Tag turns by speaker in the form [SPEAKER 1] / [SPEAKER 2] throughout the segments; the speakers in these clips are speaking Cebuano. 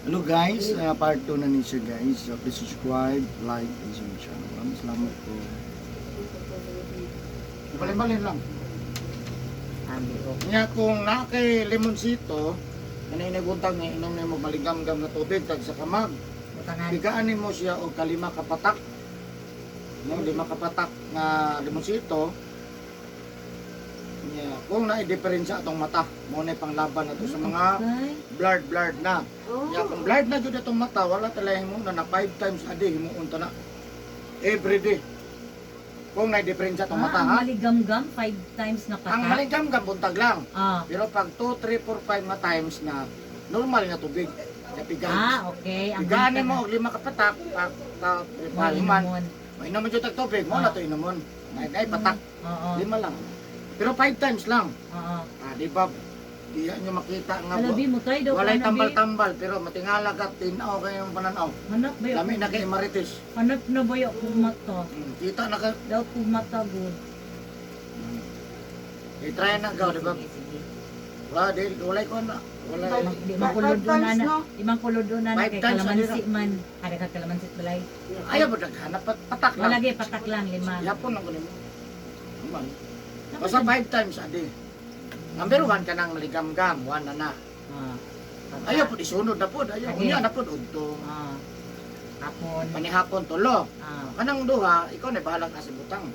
[SPEAKER 1] Hello guys, part 2 na ni siya, guys. So, please subscribe, like, and share my channel. Maraming salamat po. Balin-balin lang.
[SPEAKER 2] Ami o.
[SPEAKER 1] Nga kung na kay limonsito, kanay naguntag nga inom nimo maligam-gam na tubig tag sa kamag.
[SPEAKER 2] Butangan.
[SPEAKER 1] Bigaan nimo siya og kalima ka patak. No, lima ka patak nga limonsito. Nya, kung naay diferensya atong mata, mo na panglaban nato sa mga
[SPEAKER 2] Okay.
[SPEAKER 1] blurred blurred na.
[SPEAKER 3] Oh.
[SPEAKER 1] Nya kung blurred na jud atong mata, wala talay mo na na 5 times a day himuon ta na. Every day. Kung naay diferensya atong mata
[SPEAKER 2] Ah, ang
[SPEAKER 1] ha.
[SPEAKER 2] maligamgam, five times na patak.
[SPEAKER 1] Ang maligam-gam buntag lang.
[SPEAKER 2] Ah.
[SPEAKER 1] Pero pag 2, 3, 4, 5 na times na normal nga tubig. Napigaan.
[SPEAKER 2] Ah, okay. Ang
[SPEAKER 1] Pigaan
[SPEAKER 2] buntag
[SPEAKER 1] mo
[SPEAKER 2] na-
[SPEAKER 1] og lima ka patak, pak, ta,
[SPEAKER 2] Mo
[SPEAKER 1] lima man.
[SPEAKER 2] inomon.
[SPEAKER 1] Mainom mo jud tag tubig, mo na to inomon. Ay, ay patak,
[SPEAKER 2] Oo.
[SPEAKER 1] lima lang. Pero 5 times lang.
[SPEAKER 2] Oo.
[SPEAKER 1] Ah, di ba? Di nyo makita nga
[SPEAKER 2] Alabi mo tayo daw.
[SPEAKER 1] walay
[SPEAKER 2] Ano, bi?
[SPEAKER 1] tambal-tambal pero matingala ka tinaw kayo yung pananaw.
[SPEAKER 2] Hanap ba
[SPEAKER 1] Lami
[SPEAKER 2] yung
[SPEAKER 1] na kay Marites.
[SPEAKER 2] Hanap na ba yung akong mata?
[SPEAKER 1] Kita na ka.
[SPEAKER 2] Daw kong mata good.
[SPEAKER 1] I-try na gaw, di ba?
[SPEAKER 2] Sige, sige.
[SPEAKER 1] Wala, di, walay ko na. Walay.
[SPEAKER 2] Di man kulod
[SPEAKER 3] Five times,
[SPEAKER 2] na.
[SPEAKER 3] no?
[SPEAKER 2] Di man kulod na
[SPEAKER 1] Five
[SPEAKER 2] kay
[SPEAKER 1] times,
[SPEAKER 2] kalamansi man. Ada ka kalamansi balay.
[SPEAKER 1] Ayaw mo naghanap, patak lang.
[SPEAKER 2] Wala gyud patak lang lima.
[SPEAKER 1] Yapon lang ko nimo. Naman. Basta 5 times a day. Number 1 ka nang maligam-gam, one na na.
[SPEAKER 2] Ah.
[SPEAKER 1] Ayaw po isunod na po, ayaw
[SPEAKER 2] Okay.
[SPEAKER 1] unya na po udto.
[SPEAKER 2] Ah. Hapon.
[SPEAKER 1] Panihapon tulo.
[SPEAKER 2] Ah.
[SPEAKER 1] Kanang duha, ikaw na bahala ka sa butang.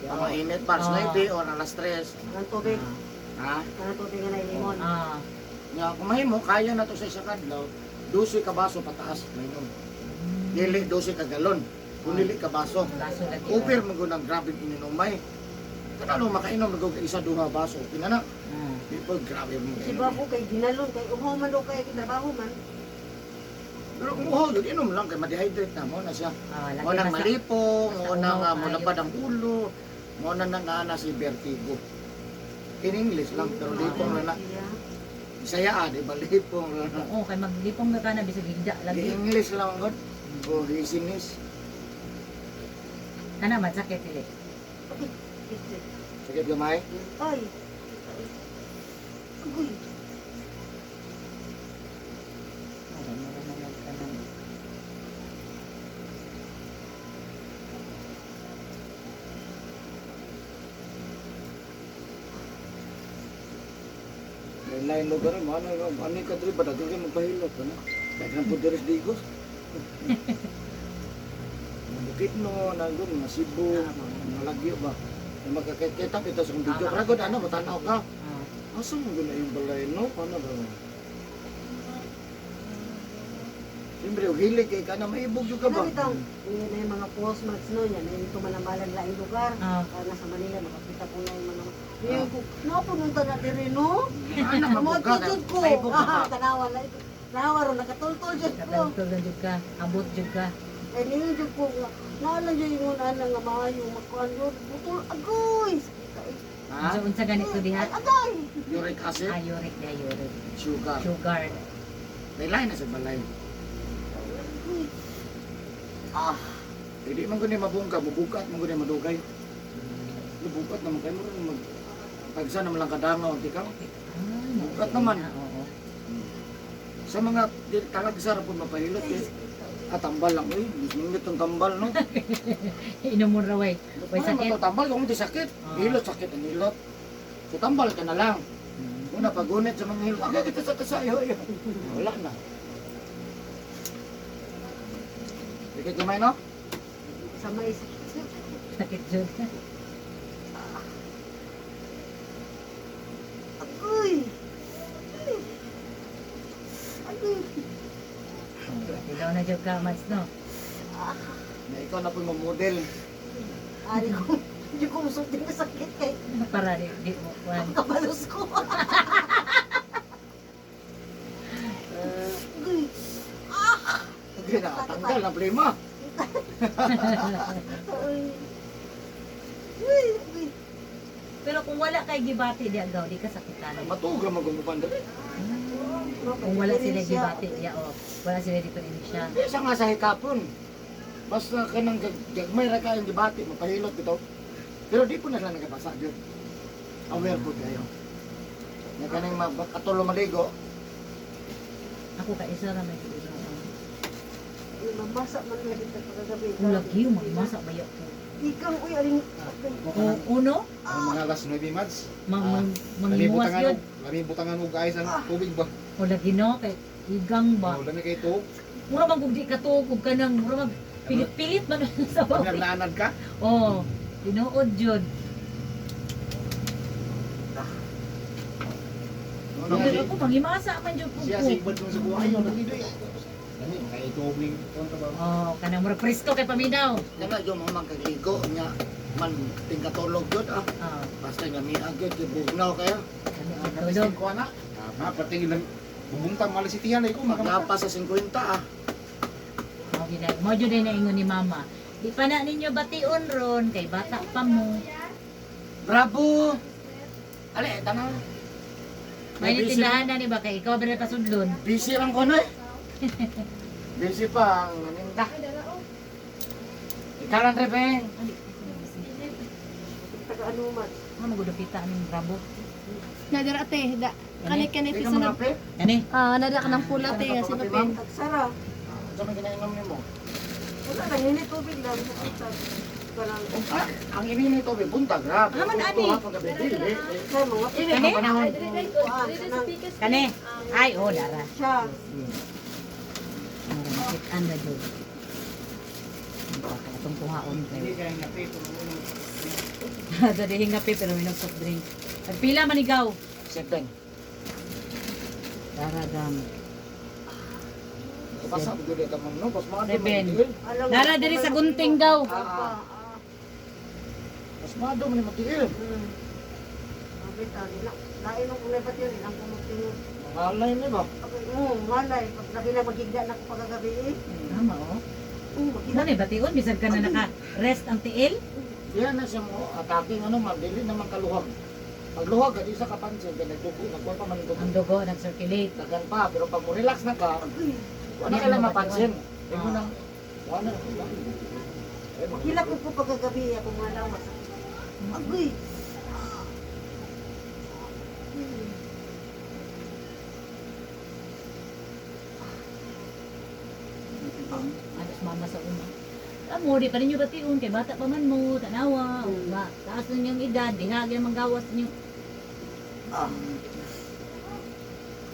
[SPEAKER 1] Ang mainit pa, alas 9 or alas 3.
[SPEAKER 3] Ang tubig,
[SPEAKER 1] Ha?
[SPEAKER 3] ang tubig nga na limon.
[SPEAKER 2] Ah.
[SPEAKER 1] Nga kung mahimo kaya na to sa isa kadlaw, 12 ka baso pataas mainom. Dili 12 ka galon, kung dili ka baso.
[SPEAKER 2] Baso lagi.
[SPEAKER 1] Upir mo ng grabe ininumay. Kanalo makainom nagog isa duha baso. Pinana,
[SPEAKER 2] Ah.
[SPEAKER 1] di pa grabe mo.
[SPEAKER 3] Si Babo kay ginalon kay uhaw man daw kay trabaho man.
[SPEAKER 1] Pero kung uhaw jud inom lang kay ma-dehydrate na mo na siya.
[SPEAKER 2] Ah, lagi
[SPEAKER 1] Mo nang
[SPEAKER 2] basta-
[SPEAKER 1] malipong, mo
[SPEAKER 2] basta
[SPEAKER 1] nang
[SPEAKER 2] uhaw kayo.
[SPEAKER 1] mulapad ang ulo, mo na nang naana si vertigo. In English lang pero lipong na na. Bisaya ah, di ba lipong na na.
[SPEAKER 2] Oo, kay maglipong na ka na bisag higda lagi.
[SPEAKER 1] Di English lang god. O isinis.
[SPEAKER 2] Kana man sakit dili.
[SPEAKER 1] Sakit gamay.
[SPEAKER 3] Ay. Agoy.
[SPEAKER 1] Lain lugar mo ano ano ka diri ba daghan kay magpahilot ano. Daghan po diri sa Digos. Mga Bukid no, nandun, mga Cebu, mga Lagyo ba. Na magkakita kita sa video. Pero god, ano, matanaw ka.
[SPEAKER 2] Ah.
[SPEAKER 1] Asa mo guna yung balay, no? Ano ba? Siyempre, og hilig kay ka na maibog jud ka ba?
[SPEAKER 3] Ano bitong yun na yung mga postmates no yan, yung tumalambalan laing lugar.
[SPEAKER 2] Ah.
[SPEAKER 3] Kaya nasa Manila makakita ko na yung mga Ngayon ko, napununta na diri no.
[SPEAKER 1] Anak mo ka,
[SPEAKER 3] Mo ko.
[SPEAKER 1] maibog ka.
[SPEAKER 3] Ah, tanawa na ito. Tanawa ro nakatultol jud ko.
[SPEAKER 2] Katultol jud ka, abot jud ka.
[SPEAKER 3] Ay ningon jud ko nga naalang jud ingon ana nga maayo makuan jud. Butol agoy. Sakit ka, eh.
[SPEAKER 1] Ha?
[SPEAKER 2] Unsa unsa ganito diha?
[SPEAKER 3] Ay, agay.
[SPEAKER 1] Uric acid,
[SPEAKER 2] Ah, uric diha uric.
[SPEAKER 1] sugar.
[SPEAKER 2] Sugar.
[SPEAKER 1] May lain na sa balay.
[SPEAKER 3] Agoy. Ah,
[SPEAKER 1] Hindi man guni mabungka, mubukat man guni madugay. Lubukat naman kayo mo rin mag tagsa naman lang kadangaw ang tikang.
[SPEAKER 2] Ah,
[SPEAKER 1] Bukat naman.
[SPEAKER 2] Oo.
[SPEAKER 1] Sa mga talagsa ra po mapahilot eh. Ah, tambal lang eh. Nindot ang tambal no.
[SPEAKER 2] Inom mo ra way. Way
[SPEAKER 1] Ano
[SPEAKER 2] sakit.
[SPEAKER 1] man to, tambal kung di sakit.
[SPEAKER 2] Ah.
[SPEAKER 1] Hilot sakit ang hilot. So tambal ka na lang. Una pagunit sa mga hilot. Agay kita sa kasayo. Wala na. Ikit gamay no?
[SPEAKER 3] Sa may
[SPEAKER 2] Sakit jud.
[SPEAKER 3] Agoy. Agoy.
[SPEAKER 2] Tilaw na jud ka mats no.
[SPEAKER 1] Na ikaw na po yung model.
[SPEAKER 3] Ari ko, hindi ko musulti na sakit kay
[SPEAKER 2] Para di, di mo kuan.
[SPEAKER 3] kabalos ko. Agoy.
[SPEAKER 1] Hindi na, tanggal na plima.
[SPEAKER 3] Ay. Uy, agoy.
[SPEAKER 2] Pero kung wala kay gibati di agaw di ka sakitan.
[SPEAKER 1] Matuog lang magumupan dali.
[SPEAKER 2] Kung wala sila gibati diya o wala sila diferensya.
[SPEAKER 1] Di sa nga sa hikapon. Basta ka nang gagmay ra kayong debate, mapahilot bitaw. Pero di po na sila nagabasa gyud. Aware po kayo. Nga kanang katulo maligo.
[SPEAKER 2] Ako ka isa ra may giinom.
[SPEAKER 3] Mamasa man lagi ta pagkagabi.
[SPEAKER 2] Kung lagi magmasa ba ko.
[SPEAKER 3] Ikaw uy aling
[SPEAKER 2] O uno,
[SPEAKER 4] Ang mga alas 9 mads.
[SPEAKER 2] mang
[SPEAKER 4] Ah,
[SPEAKER 2] mang
[SPEAKER 4] Lami
[SPEAKER 2] mangimuwas
[SPEAKER 4] butangan
[SPEAKER 2] yun.
[SPEAKER 4] og lami butangan og ice ang tubig ba.
[SPEAKER 2] O lagi no kay igang ba.
[SPEAKER 4] Oh, lami kay tuog.
[SPEAKER 2] Mura man kung di ka tuog ug kanang mura mag pilit-pilit man sa
[SPEAKER 4] Pag
[SPEAKER 2] bawi.
[SPEAKER 4] nagnaanad ka,
[SPEAKER 2] Oh, tinuod jud.
[SPEAKER 1] Ano
[SPEAKER 2] Pero ako mangimasa man jud pud
[SPEAKER 4] siya
[SPEAKER 2] ko.
[SPEAKER 4] sigbad mo sa buhay yun. Lagi doy. Lami kay tuog ning kontra ba.
[SPEAKER 2] Oh, kanang mura presko kay paminaw.
[SPEAKER 1] Kana yung mga magkagligo nya man tingkatulog yun ah.
[SPEAKER 2] Ah,
[SPEAKER 1] Basta nga miag yun, kay bugnaw kayo.
[SPEAKER 2] kami tulog.
[SPEAKER 4] Ko ana. Ha, pating lang bubungtang malisitihan ay ko makamata.
[SPEAKER 1] Maglapas sa 50 ah.
[SPEAKER 2] Mo gina, mo jud ay naingon ni mama. Di pa na ninyo bation ron kay bata pa mo.
[SPEAKER 1] Bravo! Ale, tanaw.
[SPEAKER 2] May
[SPEAKER 1] Busy-
[SPEAKER 2] tindahan na ni ba kay ikaw ba na pasudlon?
[SPEAKER 1] Busy lang ko na eh. Busy pa ang aninda. Ikaw lang, Rebeng.
[SPEAKER 3] Taga ano man.
[SPEAKER 2] Ano magudupita aning bravo?
[SPEAKER 5] Nadara te, da. Kani kani
[SPEAKER 1] Di
[SPEAKER 5] ti
[SPEAKER 1] ka mga
[SPEAKER 5] sunod.
[SPEAKER 1] pe.
[SPEAKER 2] Kani?
[SPEAKER 5] Ah, nadara ka ng pula te nga sinupin.
[SPEAKER 3] Agsara.
[SPEAKER 1] Sa mga ginainom nimo.
[SPEAKER 3] Wala lang ini tubig lang. Kanang
[SPEAKER 1] Ah, ang ini ni tubig buntag ra.
[SPEAKER 2] Ah, man, ani.
[SPEAKER 1] Dili.
[SPEAKER 3] sa mga
[SPEAKER 1] Ini ang panahon.
[SPEAKER 3] kuan kanang
[SPEAKER 2] Kani? Ay, oh, dara.
[SPEAKER 3] siya.
[SPEAKER 2] Makitaan na jud. Baka atong kuhaon
[SPEAKER 4] Hindi
[SPEAKER 2] kayo.
[SPEAKER 4] kay nga pe puno.
[SPEAKER 2] Dali hinga pe pero minog soft drink. Pila manigaw.
[SPEAKER 1] 7.
[SPEAKER 2] Dara dam.
[SPEAKER 1] Basta gud ka ma'am no, bas mga
[SPEAKER 2] 7.
[SPEAKER 3] Alam
[SPEAKER 2] Dara diri sa gunting daw.
[SPEAKER 3] Ah, ah.
[SPEAKER 1] Mas mado man matiil.
[SPEAKER 3] Abit ah, na. Lain ang kulay pati yun, ang pumutingin.
[SPEAKER 1] Malay ni ba?
[SPEAKER 3] Okay, malay. Pag labi na magigda na ako pagkagabi eh.
[SPEAKER 2] Tama oh.
[SPEAKER 3] Magigda.
[SPEAKER 2] Mo ni bation bisan ka na naka rest ang tiil.
[SPEAKER 1] Diyan na siya mo atake ano man dili naman kaluhag. Pagluhag ka di sa kapansin kay nagdugo nagkuan pa man dugo.
[SPEAKER 2] Ang dugo nag-circulate.
[SPEAKER 1] Dagan pa pero pag mo relax na ka, wala ka lang mapansin. Di mo nang wala na.
[SPEAKER 3] Hila ko po pagkagabi ako mga lawas. Agoy!
[SPEAKER 2] Alas mama sa uma. Amo, di pa ninyo bation kay bata pa man mo, tanawa, ba, taas na ninyong edad, diha gyud manggawas ninyo.
[SPEAKER 1] Ah.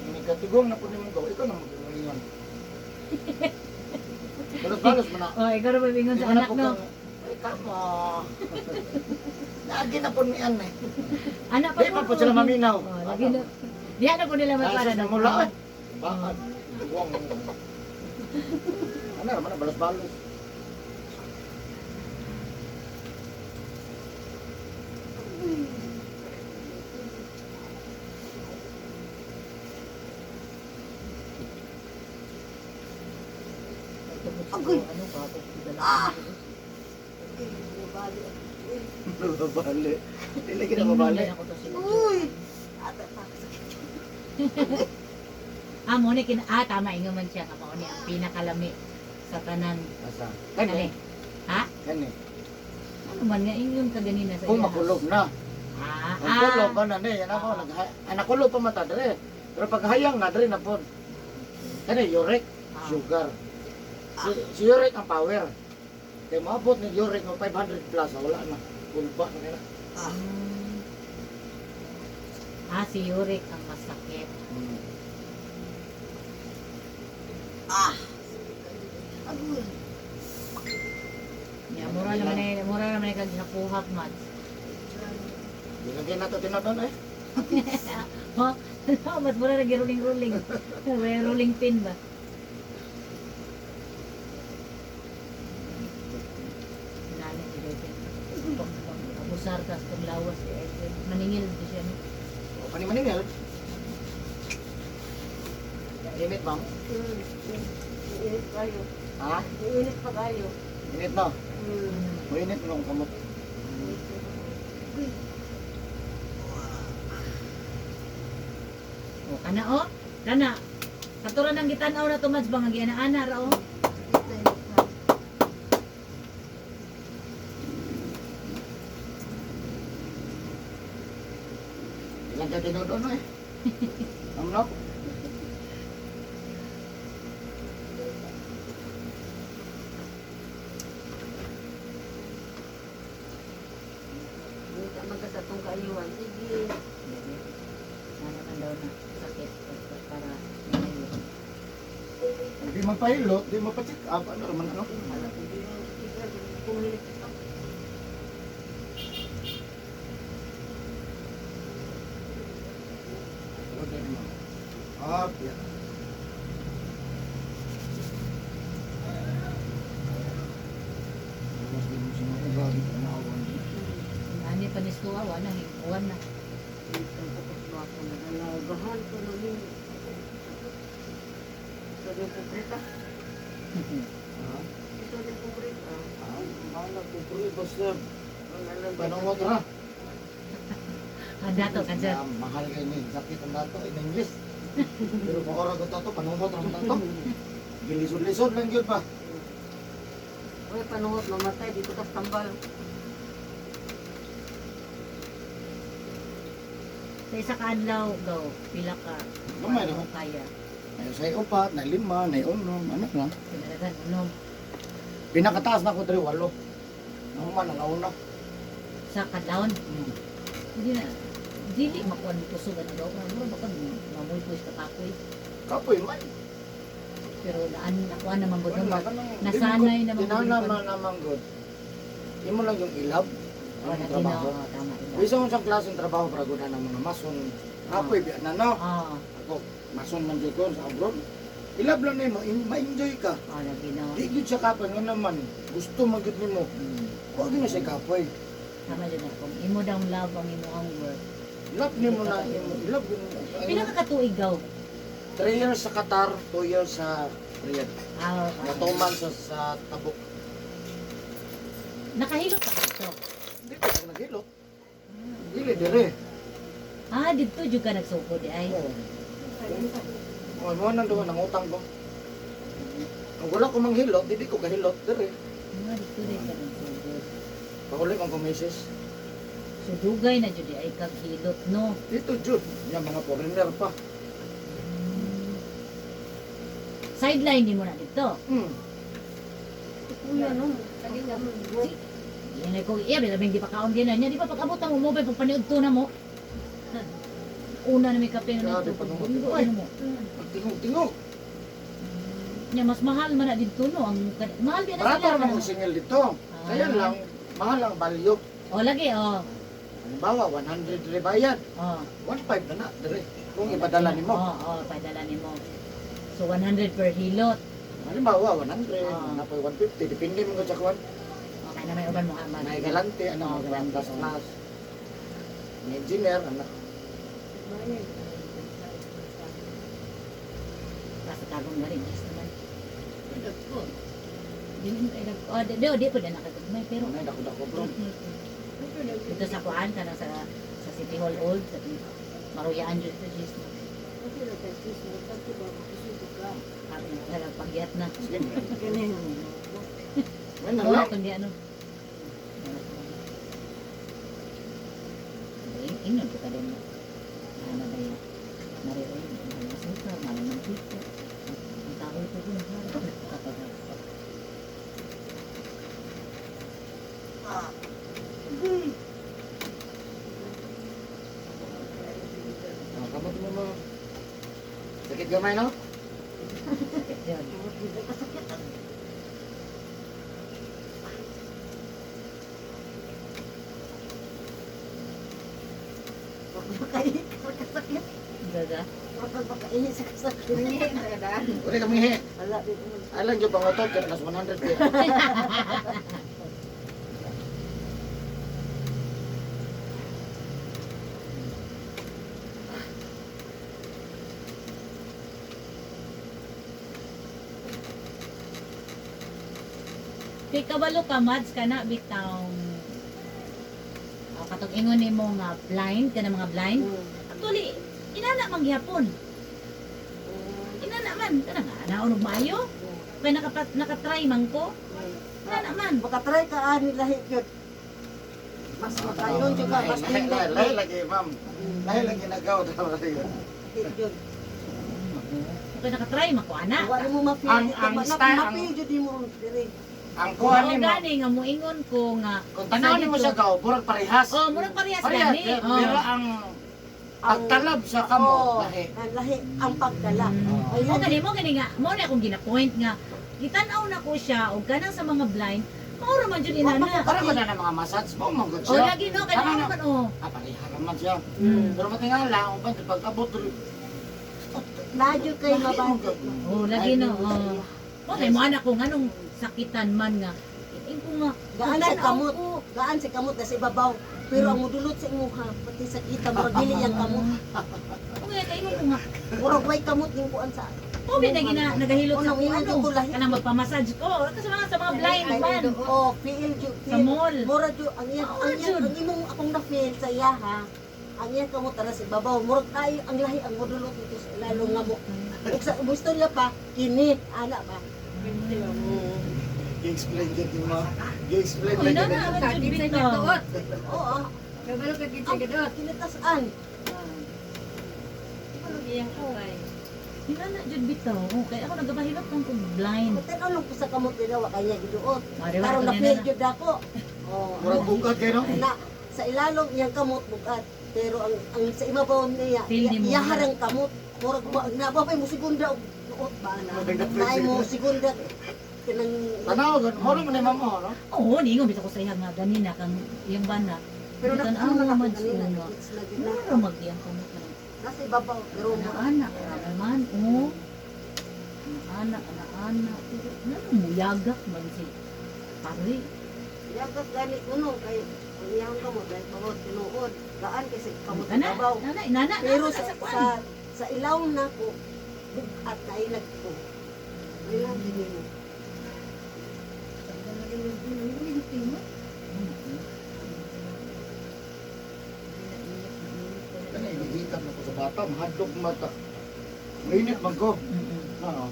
[SPEAKER 1] Ini katigong na po nimo gaw, ikaw na mag-ingon. Balos-balos mo na.
[SPEAKER 2] Oh, ikaw ra ba ingon
[SPEAKER 1] Di
[SPEAKER 2] sa
[SPEAKER 1] mo na
[SPEAKER 2] anak
[SPEAKER 1] po
[SPEAKER 2] no?
[SPEAKER 1] kang, Ay, kamo. Lagi na po ni Ann eh.
[SPEAKER 2] Anak pa
[SPEAKER 1] Di pa po sila maminaw.
[SPEAKER 2] Oh, lagi na. Diha na po nila
[SPEAKER 1] Ay,
[SPEAKER 2] mapara
[SPEAKER 1] sus, namula eh. Bakit? Buwang. Ano naman na, balos-balos.
[SPEAKER 3] Agoy!
[SPEAKER 2] Ano ka ako?
[SPEAKER 3] Ah! Agoy, nabali. Uy!
[SPEAKER 1] Mabali. Dili kita mabali.
[SPEAKER 2] Ako to si
[SPEAKER 3] Uy! Ata pa, sakit.
[SPEAKER 2] Ah, mo ni kin ah tama ingon man siya nga mao ni ang pinakalami sa tanan.
[SPEAKER 1] Asa?
[SPEAKER 2] Kani.
[SPEAKER 1] Kani.
[SPEAKER 2] Ha?
[SPEAKER 1] Kani.
[SPEAKER 2] Ano man nga ingon ka ganina sa
[SPEAKER 1] Kung
[SPEAKER 2] iya?
[SPEAKER 1] makulog na.
[SPEAKER 2] Ah,
[SPEAKER 1] Ang kulog pa na ni, yan ako, nag nakulog pa mata dere. Pero pag hayang na dere na po. Kani, uric, sugar. Si uric ang power. Kaya maabot ni uric ng 500 plus, ah, wala na. Kulba na nila.
[SPEAKER 2] Ah, si Yurik ang masakit.
[SPEAKER 3] Agoy!
[SPEAKER 2] Yeah, mura naman eh, mura naman eh kag nakuhap man.
[SPEAKER 1] Binagay na to tinodon eh.
[SPEAKER 2] Ha? Mas mura na rolling rolling. May rolling pin ba? Nani si David. Abusar tas kung lawas si Edwin. Maningil di siya. No?
[SPEAKER 1] O, Pani-maningil. Init, ma'am.
[SPEAKER 3] Init kayo.
[SPEAKER 1] Ha?
[SPEAKER 3] Init pa kayo.
[SPEAKER 1] Init no?
[SPEAKER 3] Hmm.
[SPEAKER 1] Mainit mo nung kamot.
[SPEAKER 3] Agoy!
[SPEAKER 2] O, kana o. Kana. Katura nang gitanaw na tumads ba nga giana-ana ra o.
[SPEAKER 3] Sakit na init na.
[SPEAKER 1] Ilang ka tinodon eh. Ang no?
[SPEAKER 3] kaayuhan. Sige.
[SPEAKER 2] Sana man daw na sakit para maayo.
[SPEAKER 1] Di magpahilot, di mapacheck up, ano raman ano.
[SPEAKER 3] Alam ko, di mo kung hilig.
[SPEAKER 1] Up, yeah.
[SPEAKER 2] Ani pa ni Stuwa, wala hipuan na.
[SPEAKER 3] Nalagahan ko na rin. Ito din pobreta. Ito din pobreta.
[SPEAKER 1] Ah, mahal ko basta panungot ra.
[SPEAKER 2] Ang dato ka dyan.
[SPEAKER 1] Ah, mahal kayo ni sakit ang dato in English. Pero kung oras ko tato, panungot ra man tato. Gilisod-lisod lang gyud ba.
[SPEAKER 3] Uy, panungot, mamatay. Dito ka sa tambal.
[SPEAKER 2] Sa isa ka adlaw, go, pila ka.
[SPEAKER 1] Gamay
[SPEAKER 2] Ano
[SPEAKER 1] na.
[SPEAKER 2] mo kaya?
[SPEAKER 1] May say upat, na lima, na unom, ano na.
[SPEAKER 2] Pinaragan, unom.
[SPEAKER 1] Pinakataas na ko diri walo. Nahuman ang nauna.
[SPEAKER 2] Sa kadlawon, hindi na. Dili makuan mo kusog ano daw. Mura baka mamoy ko sa kapoy.
[SPEAKER 1] Kapoy man.
[SPEAKER 2] Pero naan nakuan naman gud
[SPEAKER 1] Wala
[SPEAKER 2] no.
[SPEAKER 1] ka nang-
[SPEAKER 2] Nasanay naman gud.
[SPEAKER 1] Tinana man naman gud. Imo lang yung ilab.
[SPEAKER 2] Wala
[SPEAKER 1] Ang
[SPEAKER 2] din
[SPEAKER 1] trabaho.
[SPEAKER 2] oh, tama. Ila.
[SPEAKER 1] Bisa mo sa klaseng trabaho para gud na mga mason. Kapoy biya na no.
[SPEAKER 2] Ah,
[SPEAKER 1] Ako, mason man jud ko sa abroad. Ilab lang nimo, ma-enjoy ka.
[SPEAKER 2] oh, lagi no.
[SPEAKER 1] Di gyud siya kapoy nga naman. Gusto man gyud nimo. Wa gyud na siya kapoy.
[SPEAKER 2] Tama jud na kung imo daw love ang imo ang work.
[SPEAKER 1] Ilab nimo na imo, ilab gyud nimo.
[SPEAKER 2] Pila ka katuig gaw?
[SPEAKER 1] 3 years sa Qatar, 2 years sa Riyadh.
[SPEAKER 2] Ah,
[SPEAKER 1] Na 2 months sa Tabuk.
[SPEAKER 2] Nakahilot ka dito.
[SPEAKER 1] Hindi ko ako naghilot. Dili dire.
[SPEAKER 2] Ah, didto jud ka nagsuko di ay.
[SPEAKER 1] Oo. Oh, mo nang duha nang utang ko. Kung wala ko manghilot, dili ko kahilot dire.
[SPEAKER 2] Ah, didto di ka nagsugod.
[SPEAKER 1] Pauli man ko misis.
[SPEAKER 2] So dugay na jud di ay kag hilot no.
[SPEAKER 1] Dito jud, yung mga foreigner pa.
[SPEAKER 2] Sideline nimo na dito.
[SPEAKER 3] Kuya, no? Kalinga mo.
[SPEAKER 2] Yan ko, iya, bila di pa kaon din na niya. Di ba pag-abot ang mobile, pag paniud to na mo. Una na may kape na
[SPEAKER 1] Grabe, panungot.
[SPEAKER 2] Ano mo?
[SPEAKER 1] Tingog-tingog.
[SPEAKER 2] Nya mas mahal man na dito no ang mahal di na
[SPEAKER 1] Barato
[SPEAKER 2] sila.
[SPEAKER 1] naman kung singil dito. Kaya lang, mahal ang value.
[SPEAKER 2] Oh lagi oh.
[SPEAKER 1] Halimbawa, 100 dire bayad.
[SPEAKER 2] Oh.
[SPEAKER 1] 1.5 na na dire. Kung ipadala nimo.
[SPEAKER 2] Oh, oh, padala nimo. So 100 per hilot.
[SPEAKER 1] Halimbawa, 100,
[SPEAKER 2] Ah.
[SPEAKER 1] napoy 150, depende mo sa kuan.
[SPEAKER 2] Okay na may uban mo ama.
[SPEAKER 1] Nay galante, ano,
[SPEAKER 2] Oh, galante,
[SPEAKER 1] plus
[SPEAKER 2] oh.
[SPEAKER 1] plus. May engineer, ano.
[SPEAKER 2] Basta kagong gari yes naman. Dagko. Dili mo kay dagko. Oh, di di, di po na nakagugmay pero
[SPEAKER 1] Ano, dako-dako bro.
[SPEAKER 2] dito sa kuan kanang sa City Hall Old sa Maruyaan jud ito jis. Sabi na pagyat na.
[SPEAKER 1] Sige. May na
[SPEAKER 2] Wala
[SPEAKER 1] lang.
[SPEAKER 2] kundi ano. Ingon ko ka din. Ano ba yun? Mariroy, mahal na suka, mahal ng pito. Ang tao ito dun, kapag
[SPEAKER 1] Ah, kamot mo mo. Sakit gamay no?
[SPEAKER 2] Yun. Gaga.
[SPEAKER 1] Uri kami he. Alang jud pangotot kay nas 100 kay.
[SPEAKER 2] Kay kabalo ka, Mads, ka na, bitaw. Oh, katong ingon nimo nga blind, ka na mga blind. Actually, inana man gihapon. Inana man, kana nga, naon og maayo. Kay nakatry man ko. Inana man.
[SPEAKER 3] Makatry ka ani lahi gyud. Mas makayon jud ka, mas
[SPEAKER 1] Lahi
[SPEAKER 3] nindot.
[SPEAKER 1] lahi lagi ma'am. Lahi lagi nagaw daw lagi.
[SPEAKER 3] Jud.
[SPEAKER 2] Kay nakatry man ko ana.
[SPEAKER 3] Wa mo ma-feel
[SPEAKER 1] Ang-
[SPEAKER 3] dito,
[SPEAKER 1] ang style, ang-
[SPEAKER 3] ma-feel jud nimo diri.
[SPEAKER 1] Ang kuha
[SPEAKER 2] Oo
[SPEAKER 1] nimo,
[SPEAKER 2] gani nga moingon ko nga
[SPEAKER 1] kung tanaw nimo siya gaw, burag parehas.
[SPEAKER 2] Oh, murag parehas
[SPEAKER 1] Parehas,
[SPEAKER 2] gani.
[SPEAKER 1] pero,
[SPEAKER 2] Oh.
[SPEAKER 1] pero ang pagtalab sa kamo,
[SPEAKER 3] Oo,
[SPEAKER 1] lahi.
[SPEAKER 3] ang lahi ang pagdala.
[SPEAKER 1] Oo.
[SPEAKER 3] Ay,
[SPEAKER 2] Mo gani nga, mo na akong gina-point nga gitan-aw na ko siya og kanang sa mga blind, mao ra man jud inana.
[SPEAKER 1] Para ba na ng mga massage mo, manggod
[SPEAKER 2] Oh,
[SPEAKER 1] siya.
[SPEAKER 2] lagi no kay mao
[SPEAKER 1] Tama
[SPEAKER 2] man oh.
[SPEAKER 1] Ah, pareha naman siya. Pero matingala, ang uban, pag-abot,
[SPEAKER 3] Ladyo kay
[SPEAKER 1] Lahi,
[SPEAKER 3] mabati.
[SPEAKER 1] manggod.
[SPEAKER 2] Oh, lagi no. Oh. Mo kay mo anak ko nganong sakitan man nga. Ing ko nga
[SPEAKER 3] Gaan sa
[SPEAKER 2] tan-aw
[SPEAKER 3] kamot.
[SPEAKER 2] ko.
[SPEAKER 3] Gaan sa kamot na sa ibabaw. Pero ang mudulot sa imuha, pati sa kita, murag dili yang kamot.
[SPEAKER 2] O kaya kaingon ko nga.
[SPEAKER 3] Murag way kamot ning kuan sa.
[SPEAKER 2] O na gina nagahilot sa
[SPEAKER 3] Unang
[SPEAKER 2] ko
[SPEAKER 3] ingon
[SPEAKER 2] ano.
[SPEAKER 3] ko lahi.
[SPEAKER 2] Kanang magpamassage ko kasi mga sa mga blind man.
[SPEAKER 3] Oh, feel jud.
[SPEAKER 2] Sa mall.
[SPEAKER 3] Mura jud ang iya,
[SPEAKER 2] Mura
[SPEAKER 3] ang iya,
[SPEAKER 2] jud.
[SPEAKER 3] ang imong akong na feel sa iya ha. Ang iya kamot tara sa ibabaw. Murag tayo ang lahi ang mudulot dito sa ilalo nga mo. Ug sa istorya pa kini ana ba.
[SPEAKER 1] I-explain dyan yung mga, i-explain
[SPEAKER 2] Uy,
[SPEAKER 1] lang
[SPEAKER 2] na
[SPEAKER 1] dyan.
[SPEAKER 2] na man jud bitaw.
[SPEAKER 3] Oo. ah.
[SPEAKER 5] Kabalo ka gid
[SPEAKER 3] Ang kinatasan.
[SPEAKER 2] Hinana jud bitaw. Okay, ako nagapahilot kang kung blind.
[SPEAKER 3] Tan-aw lang ko sa kamot nila wa kaya giduot.
[SPEAKER 2] Ah, di ba?
[SPEAKER 3] Karon na
[SPEAKER 2] Kanya
[SPEAKER 3] feel
[SPEAKER 2] na.
[SPEAKER 3] jud ako. Oh.
[SPEAKER 1] Murag bugad kayo, no?
[SPEAKER 3] Na sa ilalong iyang kamot bugat pero ang sa ibabaw niya
[SPEAKER 2] Feel ni mo.
[SPEAKER 3] iyaharang kamot murag ba na ba mo segunda og duot ba na naay mo segunda kanang
[SPEAKER 1] Tanaw, ganun. Mura man ni ma'am, oh, no?
[SPEAKER 2] Oo, niingon bitaw ko sa iya nga ganina kang iyang bana.
[SPEAKER 3] pero
[SPEAKER 2] Tan-aw
[SPEAKER 3] na ano na
[SPEAKER 2] man
[SPEAKER 3] kanina
[SPEAKER 2] nga.
[SPEAKER 3] it's na gid na
[SPEAKER 2] Mura magyang kamot na.
[SPEAKER 3] nasa ibabaw pero
[SPEAKER 2] Anak, anak naman, oh. Anak, anak, anak. Pero nano muyagak man si Pare.
[SPEAKER 3] yagas gani kuno kay ang iyang kamot dahil bawod tinuod gaan kay sa kamot
[SPEAKER 2] Nana,
[SPEAKER 3] ibabaw
[SPEAKER 2] nana, nana,
[SPEAKER 3] pero
[SPEAKER 2] nana,
[SPEAKER 3] sa
[SPEAKER 2] sa kwan.
[SPEAKER 3] sa ilaw na ko bugat na ilag ko ilag din mo.
[SPEAKER 1] Kani, inihikat na ko sa bata, mahadlok mata. Mainit man ko. Oo.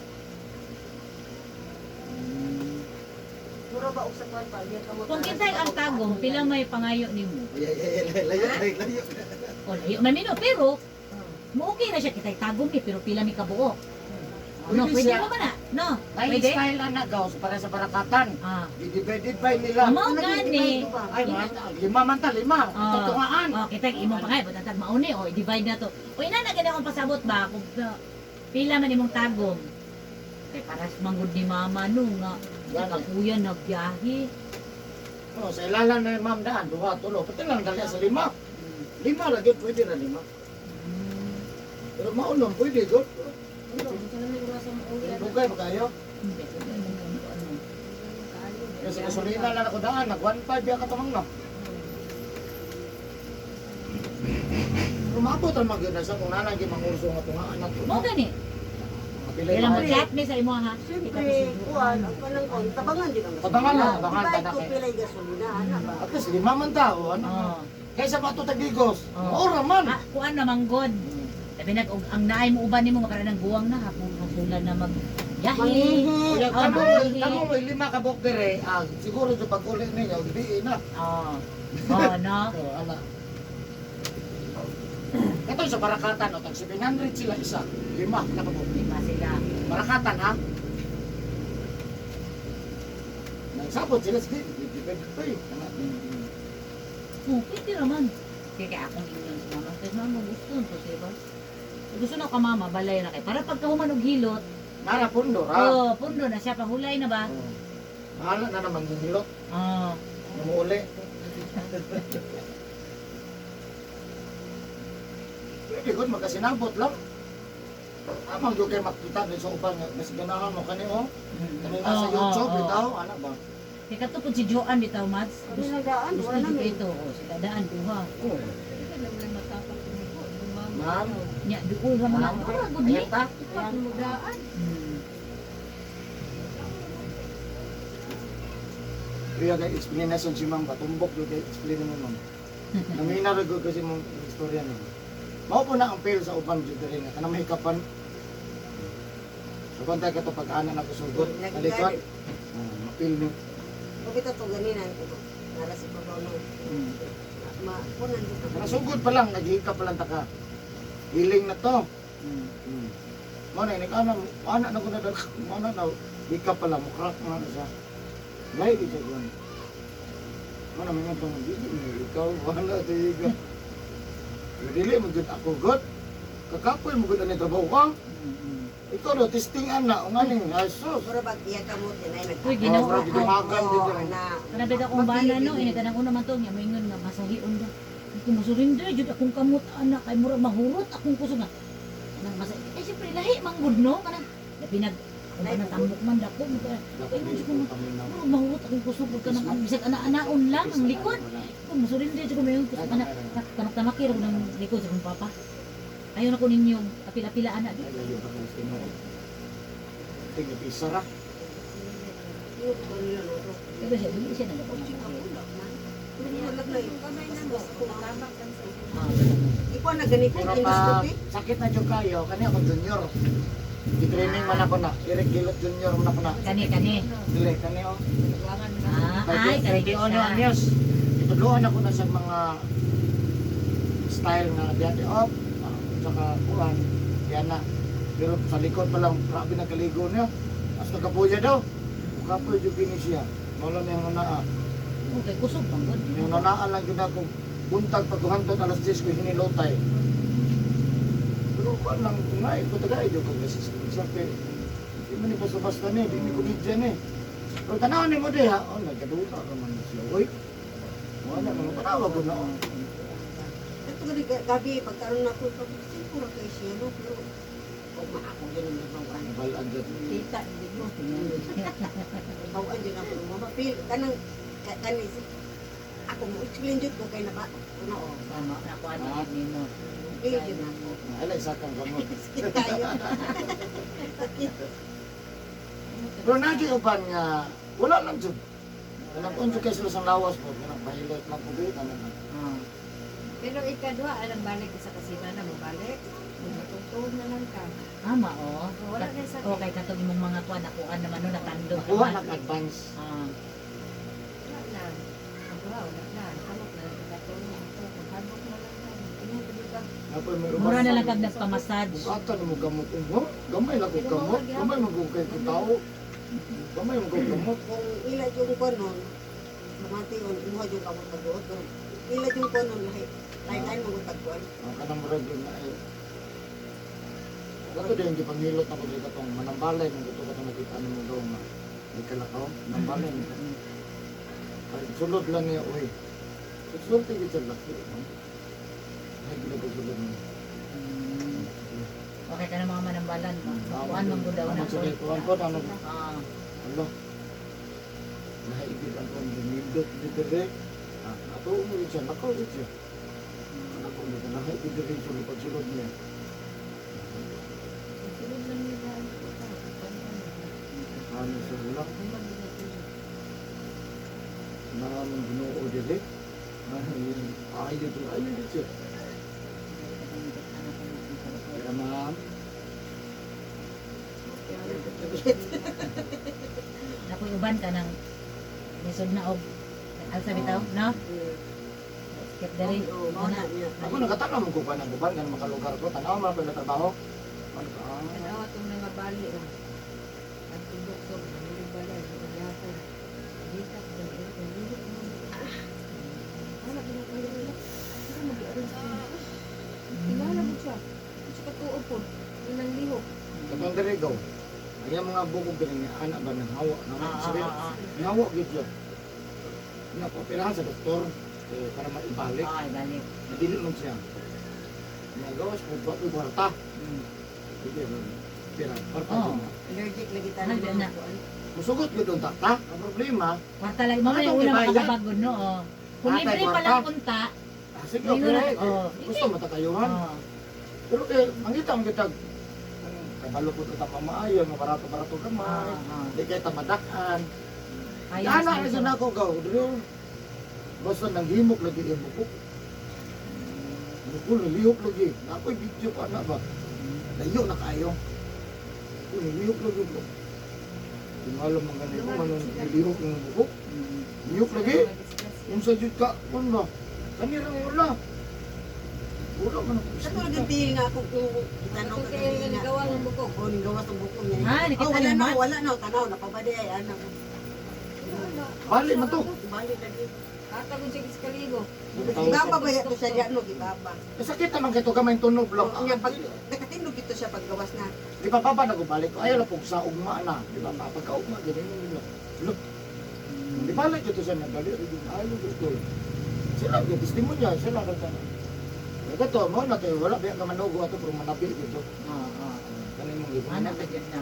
[SPEAKER 3] Mura ba og sa kwan pa iyang kamot
[SPEAKER 2] Kung kita'y ang tagong, pila may pangayo nimo.
[SPEAKER 1] Ay, ay, ay, ay, layo, layo, layo.
[SPEAKER 2] O layo man mino, pero mo okay na siya kita'y tagong ni pero pila mi kabuo. No,
[SPEAKER 1] Pwede
[SPEAKER 2] pwede
[SPEAKER 1] siya.
[SPEAKER 2] mo ba na? No,
[SPEAKER 1] Ay,
[SPEAKER 2] pwede.
[SPEAKER 1] style na nagaw, para sa barakatan.
[SPEAKER 2] Ah,
[SPEAKER 1] Divided by nila.
[SPEAKER 2] mao gani.
[SPEAKER 1] Ay, man, lima man ta, lima.
[SPEAKER 2] Ah.
[SPEAKER 1] Tutungaan.
[SPEAKER 2] Oh, kita imong pangayo, butang mauni o i-divide na to. O ina na gani akong pasabot ba kung pila man imong tagong. Kay paras manggod ni mama no nga
[SPEAKER 1] Gani.
[SPEAKER 2] kakuya nagbiyahe.
[SPEAKER 1] Oh, sa ilalan na yung ma'am daan, duha, tulo. Pati lang dali sa lima. Lima lagi, pwede na lima. Pero maulong, pwede, good. Dugay ba kayo? Kasi gasolina lang ako daan, nag 1.5 ya katamang na. Pero maabot ang magyud na sa kung nanagi mangurso nga tungaan na to.
[SPEAKER 2] Mo gani.
[SPEAKER 1] Mga pilay
[SPEAKER 2] Kailan mo
[SPEAKER 1] mga-
[SPEAKER 2] chat mi sa imo ha.
[SPEAKER 3] Siyempre, kuan, ang kanang kuan, tabangan din ang gasolina.
[SPEAKER 1] Tabangan lang, tabangan,
[SPEAKER 3] Di ba
[SPEAKER 1] tanak
[SPEAKER 3] ito
[SPEAKER 1] eh.
[SPEAKER 3] pilay gasolina, ana ba?
[SPEAKER 1] At least lima man tao, ano?
[SPEAKER 2] Oh.
[SPEAKER 1] Kaysa ba ito tagigos?
[SPEAKER 2] Oh.
[SPEAKER 1] Ora man.
[SPEAKER 2] Ah, kuan na manggod. Sabi nag og ang naay mo uban nimo nga para nang guwang na hapon hapulan na mag yahi.
[SPEAKER 3] Mangihi.
[SPEAKER 1] Kuya,
[SPEAKER 2] Oh,
[SPEAKER 1] kamo,
[SPEAKER 2] mangihi.
[SPEAKER 1] kamo may lima ka buok dire, ah, siguro sa pag-uli ninyo, di na.
[SPEAKER 2] Oh. Oh, no.
[SPEAKER 1] So, ala. Ito sa barakatan, o, tag 700 sila isa. Lima, nakabuok.
[SPEAKER 2] Lima sila.
[SPEAKER 1] Barakatan, ha? Nagsabot sila, sige, depende pa eh. Ano?
[SPEAKER 2] Oh, pwede raman. Kaya kaya akong ingon sa mama. Kasi mama, gusto to siya ba? Gusto na ka mama, balay na kay. Para pagka human og hilot,
[SPEAKER 1] Nara, pundo, ra.
[SPEAKER 2] oh, pundo na siya, pahulay na ba?
[SPEAKER 1] Oh. Bahala na naman yung hilot,
[SPEAKER 2] Oh.
[SPEAKER 1] namuli. Pwede ko, magkasinabot lang. Amang doon kayo makita din sa uban, mas ganahan mo kani oh. Kani nasa
[SPEAKER 2] Oo,
[SPEAKER 1] YouTube,
[SPEAKER 2] oo, oo.
[SPEAKER 1] bitaw, ano ba?
[SPEAKER 2] Kaya katupod si Joanne bitaw, Mads.
[SPEAKER 3] Sabi
[SPEAKER 2] Gusto,
[SPEAKER 3] ng daan,
[SPEAKER 2] gusto
[SPEAKER 3] wala
[SPEAKER 2] jud
[SPEAKER 3] namin.
[SPEAKER 2] ito. Oh, sila daan, duha.
[SPEAKER 1] Oh. Ma'am,
[SPEAKER 2] Nya, duol ra mo na.
[SPEAKER 1] ma'am,
[SPEAKER 2] Ora, good ni.
[SPEAKER 1] ayan ta. Kuya kay explanation si ma'am, patumbok yung kay explain mo ma'am. Namina rin ko kasi mong istorya niya. Mao po na ang fail sa uban jud diri nga kanang mahikapan. Uban tayo kato pag-ana na kusugot, talikod. Ah, mapil ni.
[SPEAKER 3] Bakit ito ganina? Nara sa ibabaw no. Ma, kunan dito.
[SPEAKER 1] Kanang sugod pa lang, naghihikap pa lang taka. Healing na to. Mao na inig ana, ana na ko na mao na na hikap pa lang, mukrak na na siya. Lahi di siya kuan. Mana mga pang dili mo ikaw wala di ka. Pero dili mo jud ako god. Kakapoy mo gud ani trabaho ka. Ikaw do testing ana unganing asos.
[SPEAKER 3] Mura bag iya kamot inay nag.
[SPEAKER 2] Uy, Ginoo.
[SPEAKER 1] Oh, murag gidumagan dito rin.
[SPEAKER 3] Na.
[SPEAKER 2] Kana bitaw akong bana no, ina kanang una man to nya moingon nga masahion ba. Ko mosurrender jud akong kamot ana kay mura mahurot akong kusog nga. Kanang masa eh siyempre lahi man gud no kanang labi nag akong kanang tambok man dako mo ka. Ingon jud ko murag mahurot akong kusog ug kanang ang bisag ana-anaon lang ang likod. Ko mosurrender jud ko moingon kusog ana tamak-tamakir ko ng likod sa akong papa. Ayaw na ko ninyo apila-apila ana di.
[SPEAKER 1] Ay, layo pa kayo sa tinuod. Tingnan, isa ra.
[SPEAKER 2] Pero siya dili siya nagapamasahe. Ah,
[SPEAKER 3] Ikaw na ganito
[SPEAKER 1] Pero
[SPEAKER 3] yung
[SPEAKER 1] pa,
[SPEAKER 3] endoscopy.
[SPEAKER 1] sakit na jud kayo, kani ako junior. Gi-training man ako na. Eric Gilot Junior man ako na.
[SPEAKER 2] Kani kani.
[SPEAKER 1] Dili kani oh.
[SPEAKER 2] Ah, ay kani
[SPEAKER 1] 31
[SPEAKER 2] siya.
[SPEAKER 1] anyos. Itudloan ako na sa mga style nga diyan off, tsaka kuan, yan na. Pero sa likod pa lang, grabe nagkaligo niya. As nagkapuya daw. Kapoy jud kini siya. Wala na yung naa.
[SPEAKER 2] Okay, kusog man gud.
[SPEAKER 1] Yung nanaan lang yun ako, buntag pagkuhantot alas 10 ko hinilotay. Pero kuan lang, nga, ito taga, ito kong resistensya. Kaya, di man ni basta-basta ni, di ni komedya ni. Pero tanawan ni mo di ha, oh, nagkaduta ka man siya. Uy, wala mga tanawa ko na. Oh.
[SPEAKER 3] Ito gani gabi pagkaroon na ko pag kay siya no pero o maako yun ang nabawan.
[SPEAKER 1] Balaan dyan.
[SPEAKER 3] Tita, hindi mo. Bawan din ako mama feel kanang kani ako mo explain jud ko kay naba ano
[SPEAKER 2] Oo, tama. Nakuha na yun nimo.
[SPEAKER 3] feel jud ako.
[SPEAKER 1] Ala, isa kang gamot.
[SPEAKER 3] Sakit kayo. Sakit.
[SPEAKER 1] Pero nagi uban nga, wala lang dyan. Kanang unjo kay sila sa lawas po, kanang pahilot lang po ba, kanang
[SPEAKER 2] Ah.
[SPEAKER 6] Pero ikaduha, alam balik sa kasimana mo balik. Matugtog na lang ka.
[SPEAKER 2] Tama, oh.
[SPEAKER 6] Wala na sakit.
[SPEAKER 2] Okay, katong imong mga kuha, nakuha naman no, natandog
[SPEAKER 1] Nakuha
[SPEAKER 2] naman.
[SPEAKER 1] nag-advance.
[SPEAKER 2] Ah.
[SPEAKER 6] Wala na. Ang duha, wala na. Kamot na lang katulong ako. Maghadlok na lang ka. Ingat ka ka.
[SPEAKER 1] Napoy may uban.
[SPEAKER 2] Mura na lang kag nagpamassage.
[SPEAKER 1] Bukatan mo gamot mo. Gamay lang ko gamot. Gamay mo kay ko tao. Gamay mo ko gamot.
[SPEAKER 3] Kung ila yung kuno, lumati on imuha yung kamot pagbuot pero ila yung kuno lahi lain mo tagkuan.
[SPEAKER 1] Ang kanang murag yun na eh. Kato din yung pangilot na ko dito katong manambalay mo gusto ka nakita nimo daw nga di kalakaw manambalay mo. Ay sulod lang niya uy. Sulod gid sa laki. No? Ay gid ko sulod niya.
[SPEAKER 2] Okay ka na mga manambalan. Kuhaan man gud daw na.
[SPEAKER 1] Ano sa kuan ko ano
[SPEAKER 2] Ah.
[SPEAKER 1] Allah. Nahaigit ang kong ginindot dito rin. Ah, ato mo yun siya, nakaw yun siya. Nakaw yun siya, nahaigit rin siya, pagsulod niya.
[SPEAKER 6] Sulod lang nila.
[SPEAKER 1] Ano sa wala? Maraming ginoo dili. Ah, yun. Ay, yun, ay, yun siya. Kaya ma'am,
[SPEAKER 2] Naku, uban ka ng lisod na og alsa bitaw, no? Skip diri.
[SPEAKER 3] Oo, mao na niya.
[SPEAKER 1] ako nakatanaw mo ko pa ng uban, ganun makalugar ko. Tanaw mo pa na trabaho. Ano ka? Ah,
[SPEAKER 6] Tanawa itong mga bali. Oh. Ang tubok-tog, ang balay, ang yapon. Gitak, ang lihok mo. Wala, ginagawa nila. Sino mag-i-aron sa kanya? Tingala mo siya. Siya katuo po. Yun ang lihok.
[SPEAKER 1] Katong diri go. Ang iyang mga bukog ganing anak ba ng hawa, nang
[SPEAKER 2] Ah,
[SPEAKER 1] sabi,
[SPEAKER 2] ah, ah.
[SPEAKER 1] hawa gyud siya. Napapirahan sa doktor eh, para maibalik.
[SPEAKER 2] Ay, balik.
[SPEAKER 1] Nadili man siya. Nagawas po ba ko kwarta? Sige, pira, kwarta
[SPEAKER 2] Oh.
[SPEAKER 1] jud na.
[SPEAKER 3] Allergic lagi
[SPEAKER 2] Ano
[SPEAKER 3] tayo
[SPEAKER 2] na?
[SPEAKER 3] mga kuan.
[SPEAKER 1] Musugot gyud ang takta. Ang problema,
[SPEAKER 2] Kwarta lang. Mao na yung
[SPEAKER 1] Atong
[SPEAKER 2] una
[SPEAKER 1] ibayad.
[SPEAKER 2] makakabagod, no? Oh. Kung
[SPEAKER 1] Atay,
[SPEAKER 2] libre pa
[SPEAKER 1] kwarta.
[SPEAKER 2] lang unta,
[SPEAKER 1] ah, sige,
[SPEAKER 2] May
[SPEAKER 1] okay.
[SPEAKER 2] wala-
[SPEAKER 1] Eh,
[SPEAKER 2] oh.
[SPEAKER 1] gusto matatayuhan.
[SPEAKER 2] oh.
[SPEAKER 1] Pero kay mangita ang kitag kabalo ko ta mamaayo, nga barato-barato gamay.
[SPEAKER 2] Ah, ah.
[SPEAKER 1] Di kay tamadakan.
[SPEAKER 2] Ayaw
[SPEAKER 1] Ana
[SPEAKER 2] sa
[SPEAKER 1] na sa nako gaw, diri. Basta nanghimok lagi yung bukok. Bukol nilihok lagi. Nakoy video pa na ba. Layo na kayo. Ko nilihok lagi ko. Tingala man gani ko man nilihok ng bukok. Nilihok lagi. Unsa jud ka kun ba? Kani ra wala. Wala man ako.
[SPEAKER 3] Sa tulad ng tingin nga kung itanong ka
[SPEAKER 6] Kaya
[SPEAKER 3] nga.
[SPEAKER 6] nagawa ng bukog.
[SPEAKER 3] Oh, ning gawas ang bukog niya.
[SPEAKER 2] Ah, nakita
[SPEAKER 3] Oh, wala
[SPEAKER 2] ni
[SPEAKER 3] na,
[SPEAKER 2] Matt?
[SPEAKER 3] wala na, tanaw, napabadi ay anak.
[SPEAKER 1] Bali man to.
[SPEAKER 3] Balik lagi.
[SPEAKER 6] Katagod siya iskaligo.
[SPEAKER 3] Gibaba ba yato siya diyan no gibaba.
[SPEAKER 1] Sakit naman kito gamay tunog lang.
[SPEAKER 3] Nya pag nakatindog ito siya paggawas na.
[SPEAKER 1] Di ba baba nagubalik ko? Ayaw lang pug sa ugma na. Di ba pa pagka ugma gani mo Look. Di balik ito siya nabali. Ayaw ko. Sila gyud testimonya sila ra ta. Kato mo na tayo wala biya ka manugo ato pero manabi dito.
[SPEAKER 2] Ah.
[SPEAKER 1] Kanin mong gibo.
[SPEAKER 2] Ana ka dyan na.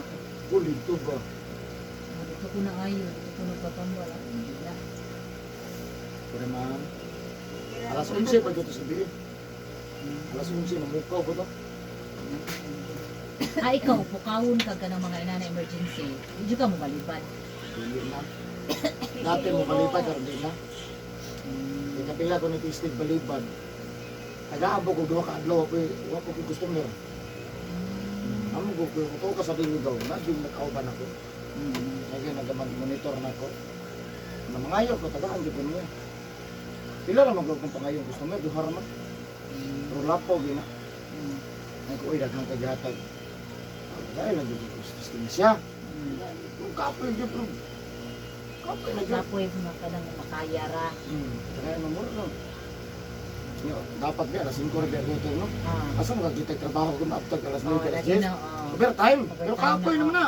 [SPEAKER 1] Uli to ba?
[SPEAKER 2] Ah, dito ko na ayo, dito ko nagpapambal. Ah, hindi na.
[SPEAKER 1] Pero ma'am, alas 11 pa dito sabi. Alas 11 mamukaw ko to.
[SPEAKER 2] Ah, ikaw, pukawon ka ka ng mga ina na emergency. Hindi ka mo malibad.
[SPEAKER 1] Dili na. Dati mo balibad karon di na. Kay kapila ko ni Tistig balibad. Nagaabo ko duha ka adlaw ko wa ko ko'y customer. Amo ko ko to ka sa daw na di nakauban ako. Kaya nagaman-monitor na ko. Na mangayo ko tagaan jud ko niya. Pila ra man ko kung pangayong customer duha ra man. Pero lapaw gyud na. Ay ko oy daghang kagihatag. Dahil lang jud ko testing siya. Kung kapoy jud pero kapoy na jud.
[SPEAKER 2] Kapoy, mga ka nang makaya ra.
[SPEAKER 1] Kaya no mo no. Yo, dapat ba alas 5 ra ba ko no?
[SPEAKER 2] Ah.
[SPEAKER 1] Asa mo kagitag trabaho ko maabtag alas 9
[SPEAKER 2] Oh,
[SPEAKER 1] alas
[SPEAKER 2] lagi
[SPEAKER 1] 10.
[SPEAKER 2] na, oh.
[SPEAKER 1] Overtime. Pero
[SPEAKER 2] Overtime
[SPEAKER 1] kapoy
[SPEAKER 2] na,
[SPEAKER 1] naman na.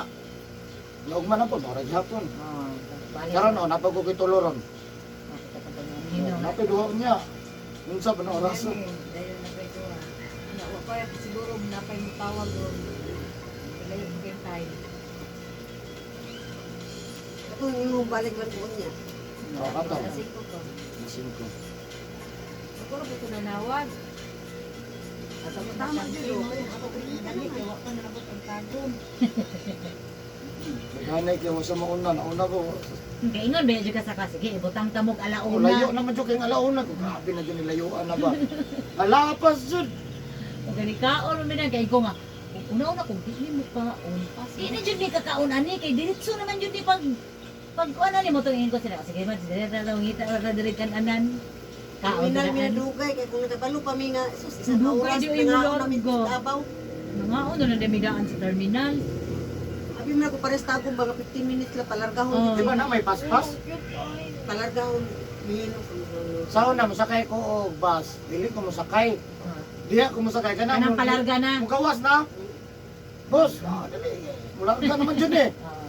[SPEAKER 1] Naugma na po, mara gihapon.
[SPEAKER 2] Oh, balik.
[SPEAKER 1] Karon oh, napag ko kay tuloron.
[SPEAKER 2] Makita pa ba niya? Hino.
[SPEAKER 1] Napay duha niya. Unsa ba na oras?
[SPEAKER 6] Dahil na kay Dora. Na wa pa siguro napay mo tawag ron. Layo ko yung time.
[SPEAKER 3] Ako yung balik lang buon niya.
[SPEAKER 1] Oh, kato.
[SPEAKER 6] Alas 5 ko.
[SPEAKER 1] Alas 5.
[SPEAKER 6] Siguro ko nanawag. Asa mo
[SPEAKER 3] Tama
[SPEAKER 6] tama
[SPEAKER 3] jud, oh.
[SPEAKER 6] Dali kay wa pa nabot ang tagom.
[SPEAKER 1] Naghanay kay sa mauna, nauna ko.
[SPEAKER 2] Kay ingon ba ka sa ka sige, ibutang tamog
[SPEAKER 1] Oh,
[SPEAKER 2] alauna.
[SPEAKER 1] layo naman jud kay alauna ko. Grabe na jud nilayuan na ba. Alapas jud.
[SPEAKER 2] O gani kaon mo na kay ko nga. Una-una kung di mo kaon. Di na jud ni kakaon ani kay diretso naman jud ni pag pag kuan ani mo tong ingon ko sila. Sige man, dire ra daw ngita ra dire kan anan. Kaon
[SPEAKER 3] Terminal
[SPEAKER 2] na
[SPEAKER 3] mi nadugay kay kung nakabalo pa mi nga sus isa ka
[SPEAKER 2] Dugay,
[SPEAKER 3] oras
[SPEAKER 2] di ay
[SPEAKER 3] nangaon na mi
[SPEAKER 2] mulargo.
[SPEAKER 3] sa Davao.
[SPEAKER 2] Mga ono na demidaan sa terminal.
[SPEAKER 3] Abi man ako pares tagom mga 15 minutes la palargahon.
[SPEAKER 2] Oh.
[SPEAKER 1] Di ba na may paspas?
[SPEAKER 3] Palargahon mihino.
[SPEAKER 1] Sa una mosakay ko og bus, dili ko mosakay.
[SPEAKER 2] Ah.
[SPEAKER 1] Diha ko mosakay kana.
[SPEAKER 2] Kanang palarga na.
[SPEAKER 1] Mugawas na. Boss, ah, dali. Mularga naman jud eh.
[SPEAKER 2] Ah.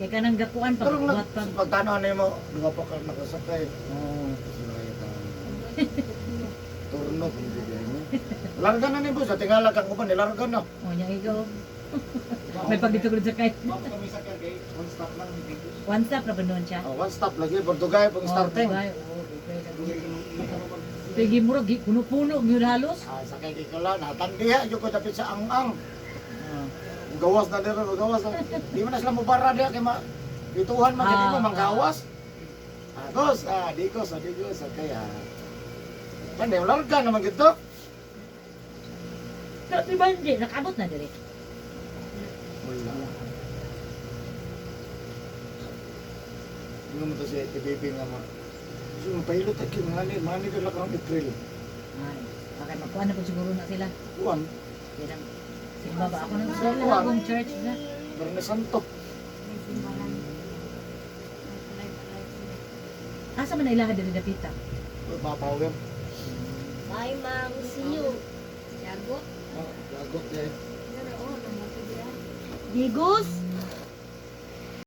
[SPEAKER 2] Kay kanang gakuan pag
[SPEAKER 1] Pero
[SPEAKER 2] buhat pag
[SPEAKER 1] pagtanaw na mo, duha pa ka nakasakay. Oo, oh, ka. Turno kung bigay mo. Larga na ni boss, tingala kang uban, nilarga na.
[SPEAKER 2] O nya ikaw. May pagdito ko sa kay.
[SPEAKER 4] Kami sa kay one stop lang ni Bigos.
[SPEAKER 2] One stop ra ba noon siya?
[SPEAKER 1] Oh, one stop lagi, Portugal pang starting.
[SPEAKER 2] Oh, Dugay, oh, dugay lagi. Pigi murag gi puno-puno gyud halos.
[SPEAKER 1] Ah, sakay kay kala, natandiha jud ko dapit sa ang-ang.
[SPEAKER 2] Ah.
[SPEAKER 1] Gawas na dito, gawas na. Di man na sila mubara diha kay ma bituhan man kay mo manggawas. Ah, boss, ah, di ko sa di ko sa kaya. Panay larga naman gito.
[SPEAKER 2] Pero di ba hindi nakabot na dire?
[SPEAKER 1] Wala. Hindi mo to si Ate Baby nga ma. So, mapahilot at yung mga ni, mga ni lang karong April.
[SPEAKER 2] Ay, okay, magkuan na po siguro na sila.
[SPEAKER 1] Kuan,
[SPEAKER 2] Yan ang simba ba ako nang
[SPEAKER 1] Sa
[SPEAKER 2] sila
[SPEAKER 1] kuwan.
[SPEAKER 2] akong church na.
[SPEAKER 1] Bernes Santo.
[SPEAKER 6] May simbahan. May palay-palay.
[SPEAKER 2] Asa man na ilaha diri dapita?
[SPEAKER 1] Mapower.
[SPEAKER 5] Bye, ma'am. See you.
[SPEAKER 6] Yagot.
[SPEAKER 1] Oh, gagot eh.
[SPEAKER 6] Pero oh, namoto diya.
[SPEAKER 2] Digos.